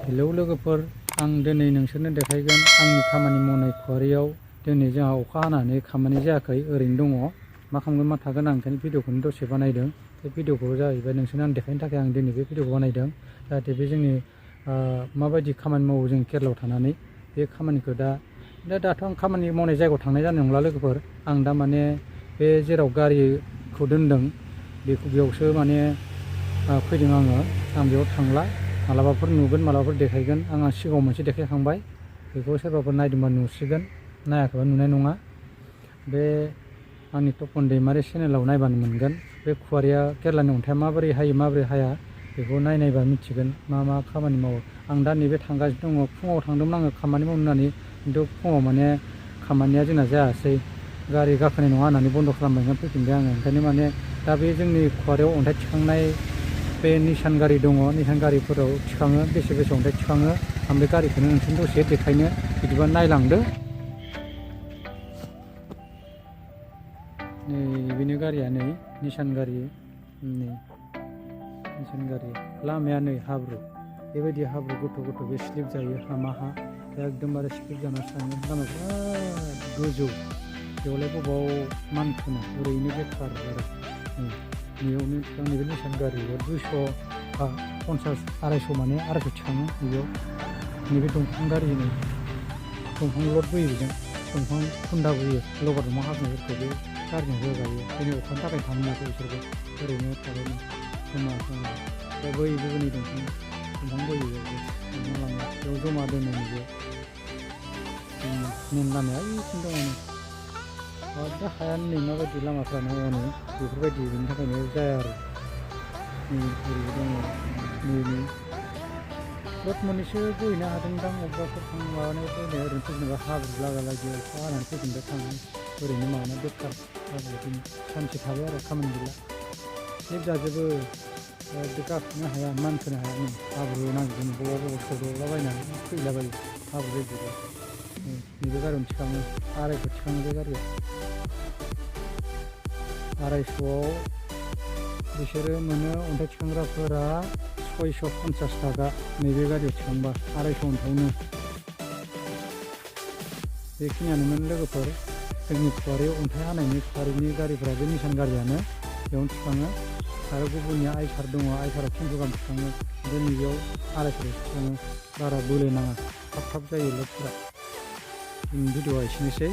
Hello लोगोफोर, आं दिनै नोंसोरनो देखायगोन आंनि खामानि मावनाय खुवारियाव दिनै जोंहा अखा हानानै खामानि जायाखै, ओरैनो दङ। मा खालामगोन मा थागोन आं ओंखायनो भिडिअखौनो दसे बानायदों। बे भिडिअखौ जाहैबाय नोंसोरनो आं देखायनो थाखाय आं दिनै बे भिडिअखौ बानायदों। जाहाथे बे जोंनि माबायदि खामानि मावो जों केरलायाव थानानै बे खामानिखौ दाथ' आं खामानि मावनाय जायगायाव थांनाय जानाय नंला लोगोफोर। आं दा माने बे जेराव गारिखौ दोनदों बेयावसो माने फैदों आङो। आं बेयाव थांला, मालाबाफोर नुगोन मालाबाफोर देखायगोन। आं सिगाङाव मोनसे देखायखांबाय, बेखौ सोरबाफोर नायदोंबा नुसिगोन, नायाखैबा नुनाय नङा। बे आंनि तपन दैमारि चेनेलाव नायबानो मोनगोन। बे खुवारिया केरलानि अन्थाइया माबोरै हायो माबोरै हाया बेखौ नायबा मिथिगोन मा मा खामानि मावो। आं दा नैबे थांगासिनो दङ। फुङाव थांदोंमोन आङो खामानि मावनो होननानै, खिन्थु फुङाव माने खामानिया जोंना जायासै। गारि गाखोनाय नङा होननानै बन्द' खालामबाय, फैफिनबाय आङो। ओंखायनो माने दा बे जोंनि खुवारियाव अन्थाइ थिखांनाय बे निसान गारि दङ, निसान गारिफोराव थिखाङो, बेसे अन्थाइ थिखाङो। आं बे गारिखौनो नोंसोरनो दसे देखायनो, बिदिबा नायलांदो। नै बेनो गारिया, नै निसान गारि, नै निसान गारि। लामाया नै हाब्रु, बेबायदि हाब्रु गथ' बे स्लिप जायो हामा हा, एकदमबारे स्लिप जानासो थाङो। लामाया बिराद गोजौ, बेयावलाय बबाव मानखोनो, ओरैनो बेखार आरो। बेयावनो नैबे निसान गारियाव 250 250 माने 250 थिखाङो। बेयाव नैबे दंफां गारि, नै दंफां लद बोयो, बेजों दंफां खुन्दा बोयो, लबार दंफां हाफायनायफोरखौ बे गारिजों रोगायो। दिनै अखानि थाखाय थांनो मोनाखै बिसोरबो, ओरैनो थाबाय जमा जमा। दा बै गुबुननि दंफां बोयो, दंफां लाङो, बेयाव जमा दोनो। नैबे मेन लामाया ओइथिं दङ। दा हायानो नै माबायदि लामाफ्रानो हनै बेफोरबायदि, बेनि थाखायनो जाया आरो। ओरैबो दङ, नै रड मोननैसो बोहैनो हादोंदां अबेबाफोर माबानायाव बोहैनाय, ओरैनो फैफिनोबा हाब्रु लागालागि अखा हानानै फैफिनबाय थाङो, ओरैनो माबाना बेखार जाबाय। सानसे थाबाय आरो खामानि गैला, स्लिप जाजोबो, गाखोनो हाया, मानखोनो हाया। नै हाब्रु नांजोबो, बबावबा सौदावलाबायनानै फैलाबायो, हाब्रु जाजोबो। नैबे गारियावनो थिखाङो, 250 थिखाङो बे गारिया। 250आव बिसोरो मोनो, अन्थाइ थिखांग्राफोरा 650 थाखा नैबे गारियाव थिखांबा, 250 अन्थाइयावनो। बेखिनियानोमोन लोगोफोर, जोंनि खुवारियाव अन्थाइ हानायनि खुवारिनि गारिफ्रा बे निसान गारियानो, बेयावनो थिखाङो। आरो गुबुननिया आइसार दङ, आइसाराव 300 गाहाम थिखाङो, ओमफ्राय नैबेयाव 250 थिखाङो। बारा बोलो नाङा, थाब जायो लडफोरा। भिडिअआ एसेनोसै।